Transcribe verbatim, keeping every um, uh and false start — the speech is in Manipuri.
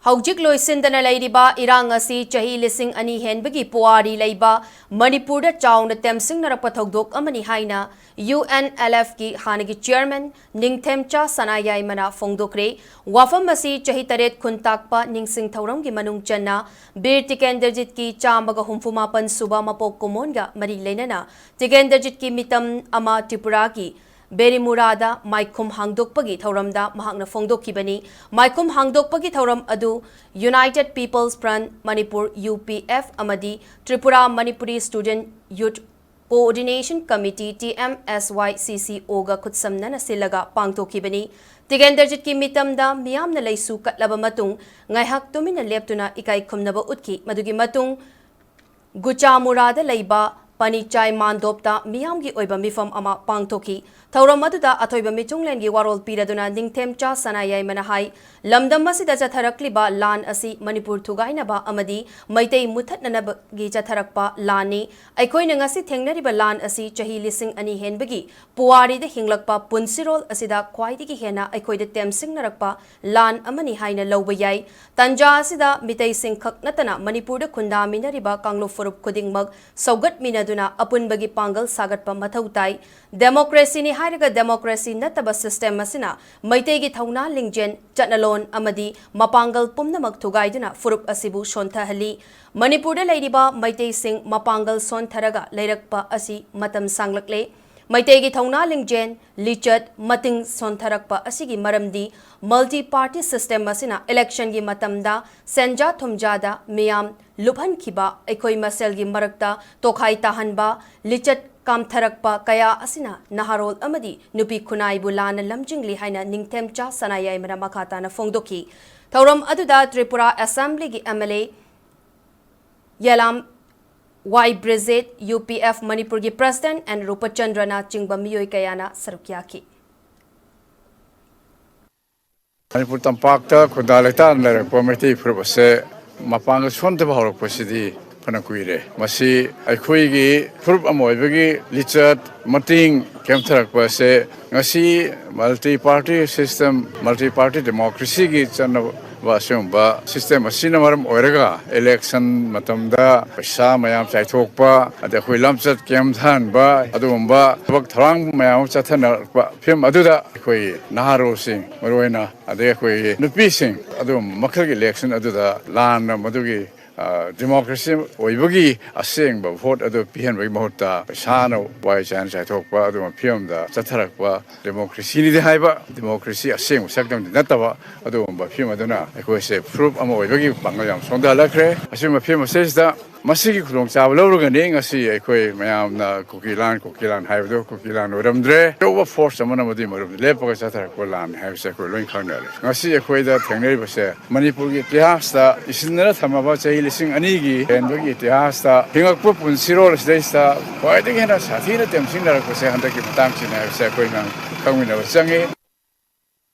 ꯍꯧꯖꯤꯛ ꯂꯣꯏꯁꯤꯟꯗꯅ ꯂꯩꯔꯤꯕ ꯏꯔꯥꯡ ꯑꯁꯤ ꯆꯍꯤ ꯂꯤꯁꯤꯡ ꯑꯅꯤ ꯍꯦꯟꯕꯒꯤ ꯄꯨꯋꯥꯔꯤ ꯂꯩꯕ ꯃꯅꯤꯄꯨꯔꯗ ꯆꯥꯎꯅ ꯇꯦꯝꯁꯤꯡꯅꯔꯛꯄ ꯊꯧꯗꯣꯛ ꯑꯃꯅꯤ ꯍꯥꯏꯅ UNLFꯀꯤ ꯍꯥꯟꯅꯒꯤ chairman ꯅꯤꯡꯊꯦꯝꯆꯥ ꯁꯅꯥꯌꯥꯏꯃꯅ ꯐꯣꯡꯗꯣꯛꯈ꯭ꯔꯦ꯫ ꯋꯥꯐꯝ ꯑꯁꯤ ꯆꯍꯤ ꯇꯔꯦꯠ ꯈꯨꯟꯇꯥꯛꯄ ꯅꯤꯡꯁꯤꯡ ꯊꯧꯔꯝꯒꯤ ꯃꯅꯨꯡ ꯆꯟꯅ ꯕꯤꯔ ꯇꯤꯀꯦꯟꯗ꯭ꯔꯖꯤꯠꯀꯤ ꯆꯥꯝꯃꯒ ꯍꯨꯝꯐꯨ ꯃꯥꯄꯟ ꯁꯨꯕ ꯃꯄꯣꯛ ꯀꯨꯝꯑꯣꯟꯒ ꯃꯔꯤ ꯂꯩꯅꯅ ꯇꯤꯀꯦꯟꯗ꯭ꯔꯖꯤꯠꯀꯤ ꯃꯤꯇꯝ ꯑꯃ ꯇ꯭ꯔꯤꯄꯨꯔꯥꯒꯤ ꯕꯦꯔꯤꯃꯨꯔꯥꯗ ꯃꯥꯏꯈꯨꯝ ꯍꯥꯡꯗꯣꯛꯄꯒꯤ ꯊꯧꯔꯝꯗ ꯃꯍꯥꯛꯅ ꯐꯣꯡꯗꯣꯛꯈꯤꯕꯅꯤ꯫ ꯃꯥꯏꯈꯨꯝ ꯍꯥꯡꯗꯣꯛꯄꯒꯤ ꯊꯧꯔꯝ ꯑꯗꯨ United People's Front Manipur, UPF, ꯑꯃꯗꯤ Tripura Manipuri Student Youth Coordination Committee, TMSYCCOꯒ ꯈꯨꯠꯁꯝꯅꯅ ꯁꯤꯜꯂꯒ ꯄꯥꯡꯊꯣꯛꯈꯤꯕꯅꯤ꯫ ꯇꯤꯀꯦꯟꯗ꯭ꯔꯖꯤꯠꯀꯤ ꯃꯤꯇꯝꯗ ꯃꯤꯌꯥꯝꯅ ꯂꯩꯁꯨ ꯀꯠꯂꯕ ꯃꯇꯨꯡ ꯉꯥꯏꯍꯥꯛ ꯇꯨꯃꯤꯟꯅ ꯂꯦꯞꯇꯨꯅ ꯏꯀꯥꯏ ꯈꯨꯝꯅꯕ ꯎꯠꯈꯤ꯫ ꯃꯗꯨꯒꯤ ꯃꯇꯨꯡ ꯒꯨꯆꯥꯃꯨꯔꯥꯗ ꯂꯩꯕ ꯄꯅꯤꯆꯥꯏ ꯃꯥꯟꯗꯣꯞꯇ ꯃꯤꯌꯥꯝꯒꯤ ꯑꯣꯏꯕ ꯃꯤꯐꯝ ꯑꯃ ꯄꯥꯡꯊꯣꯛꯈꯤ꯫ ꯊꯧꯔꯝ ꯑꯗꯨꯗ ꯑꯊꯣꯏꯕ ꯃꯤꯊꯨꯡꯂꯦꯟꯒꯤ ꯋꯥꯔꯣꯜ ꯄꯤꯔꯗꯨꯅ ꯅꯤꯡꯊꯦꯝꯆꯥ ꯁꯅꯥꯌꯥꯏꯃꯅ ꯍꯥꯏ, ꯂꯝꯗꯝ ꯑꯁꯤꯗ ꯆꯠꯊꯔꯛꯂꯤꯕ ꯂꯥꯟ ꯑꯁꯤ ꯃꯅꯤꯄꯨꯔ ꯊꯨꯒꯥꯏꯅꯕ ꯑꯃꯗꯤ ꯃꯩꯇꯩ ꯃꯨꯊꯠꯅꯅꯕꯒꯤ ꯆꯠꯊꯔꯛꯄ ꯂꯥꯟꯅꯤ꯫ ꯑꯩꯈꯣꯏꯅ ꯉꯁꯤ ꯊꯦꯡꯅꯔꯤꯕ ꯂꯥꯟ ꯑꯁꯤ ꯆꯍꯤ ꯂꯤꯁꯤꯡ ꯑꯅꯤ ꯍꯦꯟꯕꯒꯤ ꯄꯨꯋꯥꯔꯤꯗ ꯍꯤꯡꯂꯛꯄ ꯄꯨꯟꯁꯤꯔꯣꯜ ꯑꯁꯤꯗ ꯈ꯭ꯋꯥꯏꯗꯒꯤ ꯍꯦꯟꯅ ꯑꯩꯈꯣꯏꯗ ꯇꯦꯝꯁꯤꯡꯅꯔꯛꯄ ꯂꯥꯟ ꯑꯃꯅꯤ ꯍꯥꯏꯅ ꯂꯧꯕ ꯌꯥꯏ꯫ ꯇꯟꯖꯥ ꯑꯁꯤꯗ ꯃꯤꯇꯩꯁꯤꯡ ꯈꯛ ꯅꯠꯇꯅ ꯃꯅꯤꯄꯨꯔꯗ ꯈꯨꯟꯗꯥꯃꯤꯟꯅꯔꯤꯕ ꯀꯥꯡꯂꯨꯞ ꯐꯨꯔꯨꯞ ꯈꯨꯗꯤꯡꯃꯛ ꯁꯧꯒꯠꯃꯤꯟꯅꯗꯨꯅ ꯑꯄꯨꯟꯕꯒꯤ ꯄꯥꯡꯒꯜ ꯁꯥꯒꯠꯄ ꯃꯊꯧ ꯇꯥꯏ꯫ ꯗꯦꯃꯣꯀ꯭ꯔꯦꯁꯤꯅꯤ ꯍꯥꯏꯔꯒ ꯗꯦꯃꯣꯀ꯭ꯔꯦꯁꯤ ꯅꯠꯇꯕ system ꯑꯁꯤꯅ ꯃꯩꯇꯩꯒꯤ ꯊꯧꯅꯥ ꯂꯤꯡꯖꯦꯜ, ꯆꯠꯅꯂꯣꯟ ꯑꯃꯗꯤ ꯃꯄꯥꯡꯒꯜ ꯄꯨꯝꯅꯃꯛ ꯊꯨꯒꯥꯏꯗꯨꯅ ꯐꯨꯔꯨꯞ ꯑꯁꯤꯕꯨ ꯁꯣꯟꯊꯍꯜꯂꯤ꯫ ꯃꯅꯤꯄꯨꯔꯗ ꯂꯩꯔꯤꯕ ꯃꯩꯇꯩꯁꯤꯡ ꯃꯄꯥꯡꯒꯜ ꯁꯣꯟꯊꯔꯒ ꯂꯩꯔꯛꯄ ꯑꯁꯤ ꯃꯇꯝ ꯁꯥꯡꯂꯛꯂꯦ꯫ ꯃꯩꯇꯩꯒꯤ ꯊꯧꯅꯥ ꯂꯤꯡꯖꯦꯜ, ꯂꯤꯆꯠ, ꯃꯇꯤꯡ ꯁꯣꯟꯊꯔꯛꯄ ꯑꯁꯤꯒꯤ ꯃꯔꯝꯗꯤ multi party system ꯑꯁꯤꯅ election ꯒꯤ ꯃꯇꯝꯗ ꯁꯦꯟꯖꯥ ꯊꯨꯝꯖꯥꯗ ꯃꯤꯌꯥꯝ ꯂꯨꯞꯍꯟꯈꯤꯕ, ꯑꯩꯈꯣꯏ ꯃꯁꯦꯜꯒꯤ ꯃꯔꯛꯇ ꯇꯣꯈꯥꯏ ꯇꯥꯍꯟꯕ, ꯂꯤꯆꯠ ꯀꯥꯝꯊꯔꯛꯄ ꯀꯌꯥ ꯑꯁꯤꯅ ꯅꯍꯥꯔꯣꯜ ꯑꯃꯗꯤ ꯅꯨꯄꯤ ꯈꯨꯟꯅꯥꯏꯕꯨ ꯂꯥꯟꯅ ꯂꯝꯖꯤꯡꯂꯤ ꯍꯥꯏꯅ ꯅꯤꯡꯊꯦꯝꯆꯥ ꯁꯅꯥꯌꯥꯏꯃꯅ ꯃꯈꯥ ꯇꯥꯅ ꯐꯣꯡꯗꯣꯛꯈꯤ꯫ ꯊꯧꯔꯝ ꯑꯗꯨꯗ ꯇ꯭ꯔꯤꯄꯨꯔꯥ Assembly ꯒꯤ MLA ꯌꯦꯂꯥꯝ ꯋꯥꯏ ꯕ꯭ꯔꯤꯖꯦꯠ, UPF ꯃꯅꯤꯄꯨꯔꯒꯤ President N ꯔꯨꯄꯆꯟꯗ꯭ꯔꯅ ꯆꯤꯡꯕ ꯃꯤꯑꯣꯏ ꯀꯌꯥꯅ ꯁꯔꯨꯛ ꯌꯥꯈꯤ꯫ ꯃꯅꯤꯄꯨꯔ ꯇꯝꯄꯥꯛꯇ ꯈꯨꯟꯗꯥ ꯂꯩꯇꯥꯅ ꯂꯩꯔꯛꯄ ꯃꯩꯇꯩ ꯐꯨꯔꯨꯞ ꯑꯁꯦ ꯃꯄꯥꯡꯒꯜ ꯁꯣꯟꯊꯕ ꯍꯧꯔꯛꯄꯁꯤꯗꯤ ꯐꯅ ꯀꯨꯏꯔꯦ꯫ ꯃꯁꯤ ꯑꯩꯈꯣꯏꯒꯤ ꯐꯨꯔꯨꯞ ꯑꯃ ꯑꯣꯏꯕꯒꯤ ꯂꯤꯆꯠ, ꯃꯇꯤꯡ ꯀꯦꯝꯊꯔꯛꯄ ꯑꯁꯦ ꯉꯁꯤ multi party system, multi party democracy ꯒꯤ ꯆꯠꯅꯕ ꯑꯁꯤꯒꯨꯝꯕ system ꯑꯁꯤꯅ ꯃꯔꯝ ꯑꯣꯏꯔꯒ election ꯃꯇꯝꯗ ꯄꯩꯁꯥ ꯃꯌꯥꯝ ꯆꯥꯏꯊꯣꯛꯄ, ꯑꯗꯩ ꯑꯩꯈꯣꯏ ꯂꯝꯆꯠ ꯀꯦꯝ ꯊꯥꯍꯟꯕ, ꯑꯗꯨꯒꯨꯝꯕ ꯊꯕꯛ ꯊꯧꯔꯥꯡ ꯃꯌꯥꯝ ꯑꯃ ꯆꯠꯊꯅꯔꯛꯄ ꯐꯤꯕꯝ ꯑꯗꯨꯗ ꯑꯩꯈꯣꯏ ꯅꯍꯥꯔꯣꯜꯁꯤꯡ ꯃꯔꯨꯑꯣꯏꯅ, ꯑꯗꯩ ꯑꯩꯈꯣꯏ ꯅꯨꯄꯤꯁꯤꯡ ꯑꯗꯨꯒꯨꯝꯕ ꯃꯈꯜꯒꯤ election ꯑꯗꯨꯗ ꯂꯥꯟꯅ ꯃꯗꯨꯒꯤ, ꯑ, democracy ꯑꯣꯏꯕꯒꯤ ꯑꯁꯦꯡꯕ vote ꯑꯗꯨ ꯄꯤꯍꯟꯕꯒꯤ ꯃꯍꯨꯠꯇ ꯄꯩꯁꯥꯅ ꯋꯥꯏ ꯆꯥꯏꯅ ꯆꯥꯏꯊꯣꯛꯄ ꯑꯗꯨꯒꯨꯝꯕ ꯐꯤꯕꯝꯗ ꯆꯠꯊꯔꯛꯄ, democracyꯅꯤꯗꯤ ꯍꯥꯏꯕ, democracy ꯑꯁꯦꯡꯕ ꯁꯛꯇꯝꯗꯤ ꯅꯠꯇꯕ ꯑꯗꯨꯒꯨꯝꯕ ꯐꯤꯕꯝ ꯑꯗꯨꯅ ꯑꯩꯈꯣꯏꯁꯦ ꯐꯨꯔꯨꯞ ꯑꯃ ꯑꯣꯏꯕꯒꯤ ꯄꯥꯡꯒꯜ ꯌꯥꯝ ꯁꯣꯟꯊꯍꯜꯂꯛꯈ꯭ꯔꯦ꯫ ꯑꯁꯤꯒꯨꯝꯕ ꯐꯤꯕꯝ ꯑꯁꯤꯗꯩꯁꯤꯗ ꯃꯁꯤꯒꯤ ꯈꯨꯗꯣꯡꯆꯥꯕ ꯂꯧꯔꯒꯅꯤ ꯉꯁꯤ ꯑꯩꯈꯣꯏ ꯃꯌꯥꯝꯅ ꯀꯨꯀꯤ ꯂꯥꯟ, ꯀꯨꯀꯤ ꯂꯥꯟ ꯍꯥꯏꯕꯗꯨ ꯀꯨꯀꯤ ꯂꯥꯟ ꯑꯣꯏꯔꯝꯗ꯭ꯔꯦ꯫ ꯑꯆꯧꯕ force ꯑꯃꯅ ꯃꯗꯨꯒꯤ ꯃꯔꯨꯝꯗ ꯂꯦꯞꯄꯒ ꯆꯠꯊꯔꯛꯄ ꯂꯥꯟꯅꯤ ꯍꯥꯏꯕꯁꯦ ꯑꯩꯈꯣꯏ ꯂꯣꯏ ꯈꯪꯅꯔꯦ꯫ ꯉꯁꯤ ꯑꯩꯈꯣꯏꯗ ꯊꯦꯡꯅꯔꯤꯕꯁꯦ ꯃꯅꯤꯄꯨꯔꯒꯤ ꯏꯇꯤꯍꯥꯁꯇ ꯏꯁꯤꯟꯗꯨꯅ ꯊꯝꯃꯕ ꯆꯍꯤ ꯂꯤꯁꯤꯡ ꯑꯅꯤꯒꯤ ꯍꯦꯟꯕꯒꯤ ꯏꯇꯤꯍꯥꯁꯇ ꯍꯤꯡꯉꯛꯄ ꯄꯨꯟꯁꯤꯔꯣꯜ ꯑꯁꯤꯗꯩꯁꯤꯗ ꯈ꯭ꯋꯥꯏꯗꯒꯤ ꯍꯦꯟꯅ ꯁꯥꯊꯤꯅ ꯇꯦꯝꯁꯤꯡꯅꯔꯛꯄꯁꯦ ꯍꯟꯗꯛꯀꯤ ꯃꯇꯥꯡꯁꯤꯅꯤ ꯍꯥꯏꯕꯁꯦ ꯑꯩꯈꯣꯏꯅ ꯈꯪꯃꯤꯟꯅꯕ ꯆꯪꯉꯤ꯫